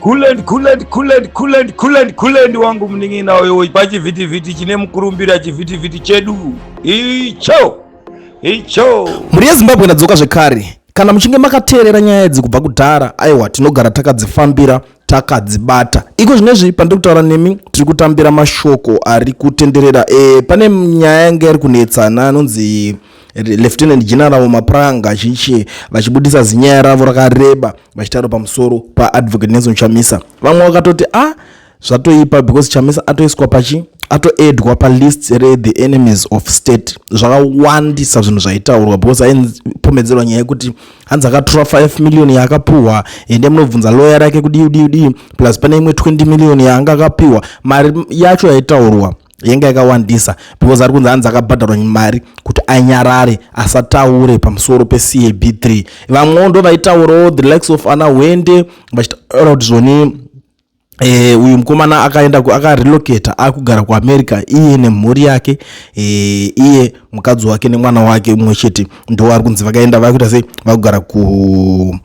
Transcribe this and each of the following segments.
Kulend, kulend, kulend, kulend, kulend, kulend wangu munin'ina uyo pachivhitivhiti chine mukurumbira, chivhitivhiti chedu icho icho. Mhuri yeZimbabwe, ndadzoka zvekare. Kana muchinge makateerera nyaya idzi kubva kudhara, aiwa, tinogara takadzifambira, takadzibata. Iko zvinezvi pandiri kutaura nemi, tiri kutambira mashoko ari kutenderera. Pane nyaya yanga iri kunetsana, anonzi Lieutenant General Mapranga chichi vachibudisa zinyaya ravo rakareba vachitaura pamusoro paAdvocate Nelson Chamisa. Vamwe vakatoti a ah, zvatoipa because Chamisa atoiswa pachi atoedwa palist rethe enemies of state. Zvakawandisa zvinhu zvaitaurwa because aipomedzerwa nyaya yekuti hanzi akatora 5 million yaakapuhwa, ende munobvunza lawyer rake kudii kudii kudii, plus pane imwe 20 million yaanga akapiwa. Mari yacho yaitaurwa yanga yakawandisa because ari kunzi hanzi akabhadharwa mari kuti anyarare, asataure pamusoro peCAB 3. Vamwewo ndo vaitaurawo, the likes of ana Wende, vachitaura kuti zvoni uyu mukomana akaenda akarelocata, akugara kuAmerica iye nemhuri yake, iye mukadzi wake nemwana wake mumwe chete. Ndo vari kunzi vakaenda, vakuita sei, vakugara kuAmerica.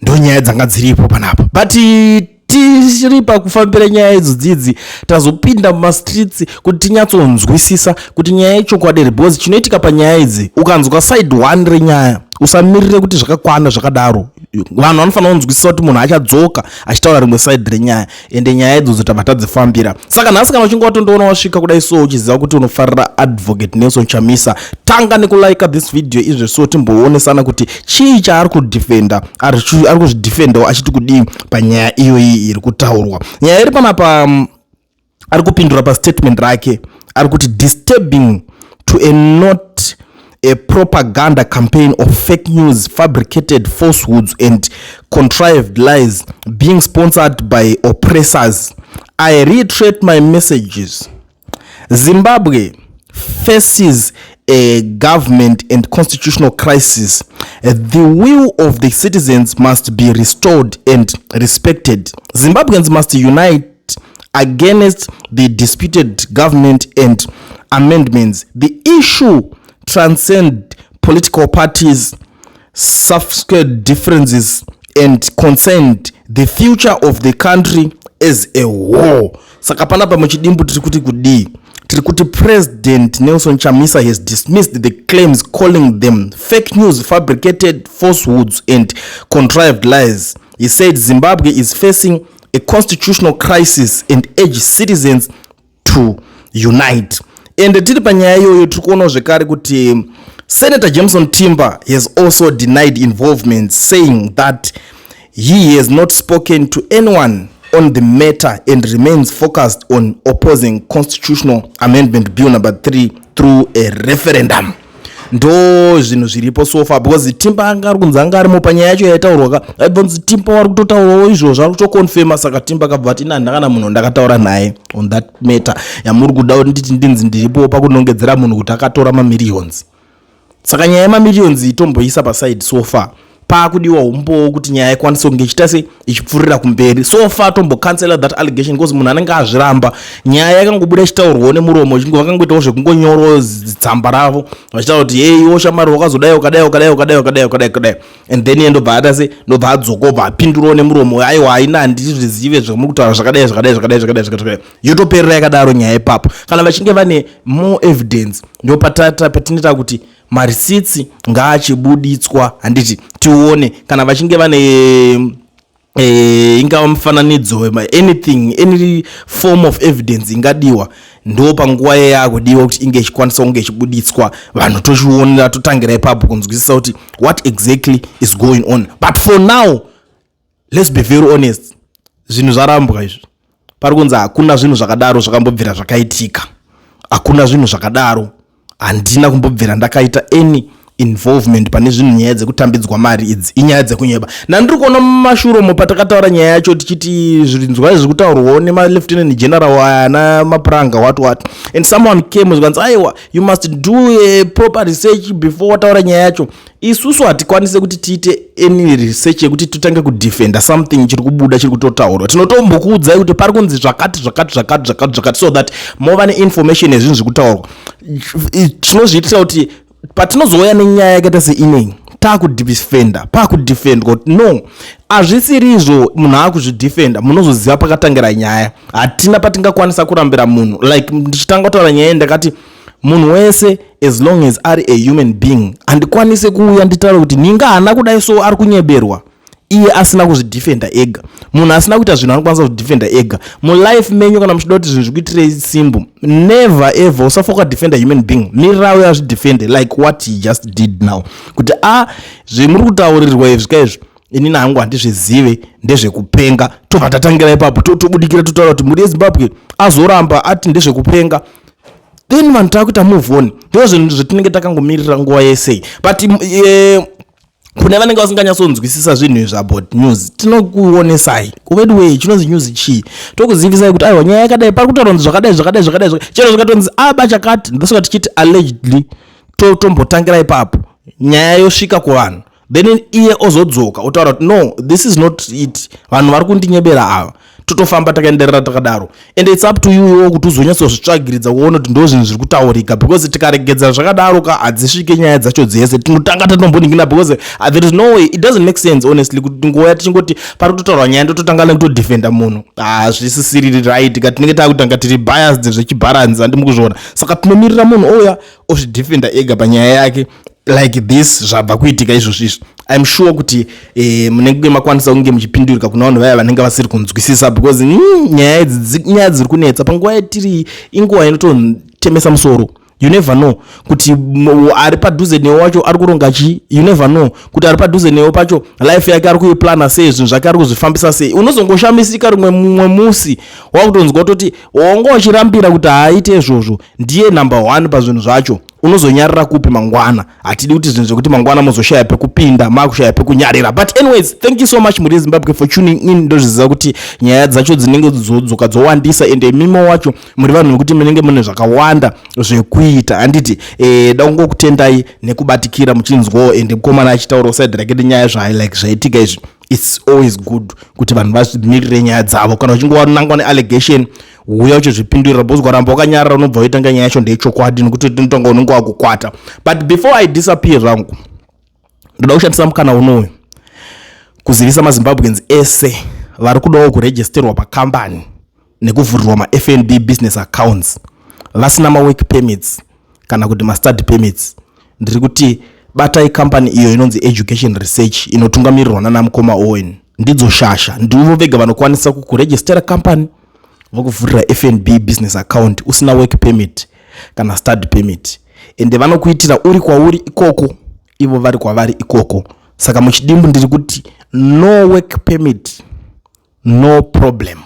Ndo nyaya dzanga dziripo panapa, but tiri pakufambira nyaya idzo dzidzi, tazopinda mumastreets kuti tinyatsonzwisisa kuti nyaya yechokwadi here, because chinoitika panyaya idzi, ukanzwa side one renyaya, usamirire kuti zvakakwana zvakadaro. Vanhu vanofanira kunzwisisa kuti munhu achadzoka achitaura rimwe side renyaya, ende nyaya idzodzo tabva tadzifambira. Saka nhasi kana uchinge watondoona wasvika kudai so, uchiziva kuti unofarira Advocate Nelson Chamisa, tanga nekulika this video izve so timboonesana kuti chii chaari kudefenda, ari kuzvidefendawo achiti kudii panyaya iyoyi iri kutaurwa. Nyaya iri panapa, ari kupindura pastatement rake, ari kuti, "Disturbing to a not a propaganda campaign of fake news, fabricated falsehoods and contrived lies being sponsored by oppressors. I reiterate my messages. Zimbabwe faces a government and constitutional crisis. The will of the citizens must be restored and respected. Zimbabweans must unite against the disputed government and amendments. The issue transcend political parties, subsequent differences and concerned the future of the country as a whole." Saka panapa muchidimbu tiri kuti kudii? Tiri kuti President Nelson Chamisa has dismissed the claims, calling them fake news, fabricated falsehoods and contrived lies. He said Zimbabwe is facing a constitutional crisis and urged citizens to unite. And tiri panyaya iyoyo, tiri kuonawo zvekare kuti Senator Jameson Timber has also denied involvement, saying that he has not spoken to anyone on the matter and remains focused on opposing Constitutional Amendment Bill number 3 through a referendum. Ndo zvinhu zviripo so far, because Timba anga ari kunzi anga arimo panyaya yacho yaitaurwa ka. Aibva Timba wari kutotaurawo izvozvo, ari kutoconfirma. Saka Timba akabva ati, "Ina ndakana munhu ndakataura naye on that matter yamuri kuda kuti nditi ndinzi ndiripo pakunongedzera munhu kuti akatora mamillions." Saka nyaya yemamillions itomboisa paside so far. Paakudiwa umbowo kuti nyaya ikwanise kunge ichiita se ichipfuurira kumberi. So far tombocancela that allegation because munhu anenge azviramba. Nyaya yakangobuda ichitaurwawo nemuromo, vakangoitawo zvekungonyorawo tsamba ravo vachitaura kuti, "Hey, iwo shamari wakazodai, wakadai, wakadai, wakadai, wakadai, wakadai, wakadai," and then iye ndobva ata se ndobva adzoka, obva apindurawo nemuromo, "Aiwa, haina, handizvizive zvamuri kutaura, zvakadai, zvakadai, zvakadai, zvakadai, zvakadai." Yotoperera yakadaro nyaya ipapo. Kana vachinge vane more evidence, ndo patinoita kuti mareceipts ngaachibuditswa, handiti, tione kana vachinge vane ingava mufananidzo, anything, any form of evidence ingadiwa, ndo panguva yakudiwa kuti inge ichikwanisa kunge ichibuditswa, vanhu tochionera, totangira ipapo kunzwisisa kuti what exactly is going on. But for now, let's be very honest, zvinhu zvarambwa izvi. Pari kunzi hakuna zvinhu zvakadaro zvakambobvira zvakaitika, hakuna zvinhu zvakadaro, handina kumbobvira ndakaita any involvement pane zvinhu. Nyaya dzekutambidzwa mari idzi inyaya dzekunyeba. Nandiri kuona mumashuromo patakataura nyaya yacho tichiti zvinzwa zviri kutaurwawo nemalieutenant general aya namapranga, what what, and someone came zvikanzi, "Aiwa, you must do a proper research before wataura nyaya yacho." Isusu hatikwanise kuti tiite any research yekuti totange kudefenda something chiri kubuda, chiri kutotaurwa. Tinotombokuudzai kuti pari kunzi zvakati, zvakati, zvakati, zvakati, zvakati, so that mova neinformation yezvinhu zviri kutaurwa. Tinozviitira kuti patinozouya nenyaya yakaita seinei, Taakudefenda, paakudefendwa kuti no, hazvisiri izvo. Munhu aakuzvidefenda, munozoziva pakatangira nyaya. Hatina patingakwanisa kurambira munhu. Like ndichitanga kutaura nyaya, ndakati munhu wese, as long as ari a human being, handikwanisi kuuya nditaura kuti ninga haana kudai, so ari kunyeberwa, iye asina kuzvidefenda ega. Munhu asina kuita zvinhu anokwanisa kuzvidefenda ega. Mulife menyu, kana muchida kuti zvinhu zvikuitirei simple, never ever usafa wakadefenda human being. Mirira uyo azvidefende, like what he just did now, kuti a zvemuri kutaurirwa izvi kaizvi, inini hangu handizvizive, ndezvekupenga. Tobva tatangira ipapo, tobudikira, totaura kuti mhuri yeZimbabwe azoramba ati ndezvekupenga, then vanhu taakuita move on. Ndo zvinhu zvetinenge takangomirira nguva yesei. But kune vanenge vasinganyatsonzwisisa zvinhu izvi about news, tinokuonesai kuveduwei chinonzi news chii. Tokuzivisai kuti aiwa, nyaya yakadai, pari kutaura kunzi zvakadai, zvakadai, zvakadai. Chero zvikatonzi aba chakati, ndosaka tichiti allegedly. Tombotangira ipapo, nyaya yosvika kuvanhu, then iye ozodzoka otaura kuti no, this is not it, vanhu vari kundinyebera ava. Totofamba takaenderera takadaro, and it's up to you iwo kuti uzonyatsozvitsvagiridza kuona kuti ndo zvinhu zviri kutaurika, because tikaregedza zvakadaro ka, hadzisvike nyaya dzacho dzese. Tinotanga tatomboningina, because there is no way, it doesn't make sense honestly, kuti nguva tichingoti pari kutotaurwa nyaya, ndototanga nekutodefenda munhu. Hazvisisiri right ka, tinenge taakutanga tiri biased zvechibharanzi, handimukuzviona. Saka tinomirira munhu ouya ozvidefenda ega panyaya yake, like this zvabva kuitika izvozvo izvi. I'm sure kuti munenge makwanisa kunge muchipindurika kuna vanhu vaya vanenge vasiri kunzwisisa, because nyaya idzi nyaya dziri kunetsa panguva yatiri, inguva inototemesa musoro. You never know kuti ari padhuze newe wacho ari kuronga chii. You never know kuti ari padhuze newe pacho life yake ari kuiplana sei, zvinhu zvake ari kuzvifambisa sei. Unozongoshamisika rimwe mumwe musi wakutonzwa kutoti wanga uchirambira kuti haaite izvozvo, ndiye number one pazvinhu zvacho. Unozonyarira kupi mangwana? Hatidi kuti zvinhu zvekuti mangwana muzoshaya pekupinda, makushaya pekunyarira. But anyways, thank you so much, mhuri yeZimbabwe, for tuning in. Ndozviziva kuti nyaya dzacho dzinenge dzodzoka dzowandisa, ende mimo wacho muri vanhu vekuti munenge mune zvakawanda zvekuita, handiti? Da kungokutendai nekubatikira muchinzwawo, ende mukomana achitaurawo side rake nenyaya zvayo, like zvaitika izvi. It's always good kuti vanhu vazvimirire nyaya dzavo. Kana uchinge wanangwa neallegation, uya uchizvipindurira, because ukaramba wakanyarara, unobva waitanga nyaya yacho ndeyechokwadi, nekuti tinotanga unenge wakukwata. But before I disappear zvangu, ndoda kushandisa mukana unoyu kuzivisa maZimbabweans ese vari kudawo kuregisterwa pakambani nekuvhurirwa maFNB business accounts vasina mawork permits kana kuti mastudy permits. Ndiri kuti batai kambani iyo inonzi Education Research, inotungamirirwa nana mukoma Owen. Ndidzo shasha, ndivo vega vanokwanisa kukurejistera kambani, vokuvhurira FNB business account usina work permit kana study permit, ende vanokuitira uri kwauri ikoko, ivo vari kwavari ikoko. Saka muchidimbu ndiri kuti no work permit, no problem.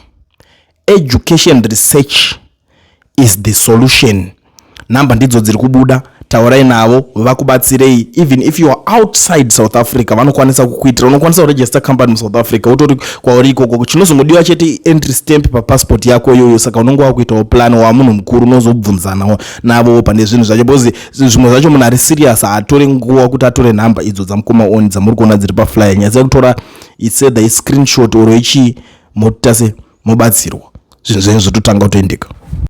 Education Research is the solution. Namba ndidzo dziri kubuda, taurai navo vakubatsirei. Even if you are outside South Africa, vanokwanisa kukuitira. Unokwanisa kuregister company muSouth Africa utori kwauri ikoko. Chinozongodiwa chete entry stamp papassport yako iyoyo. Saka unonge wakuitawo plan wamunhu mukuru, unozobvunzana navo pane zvinhu zvacho, because zvimwe zvacho munhu ari serious haatore nguva kuti atore nhamba idzo dzamukoma Owen dzamuri kuona dziri paflyer. Nyaya dzekutora, it's either iscreenshot or ichii, motase mobatsirwa, zvinhu zvenyu zvototanga kutoendeka.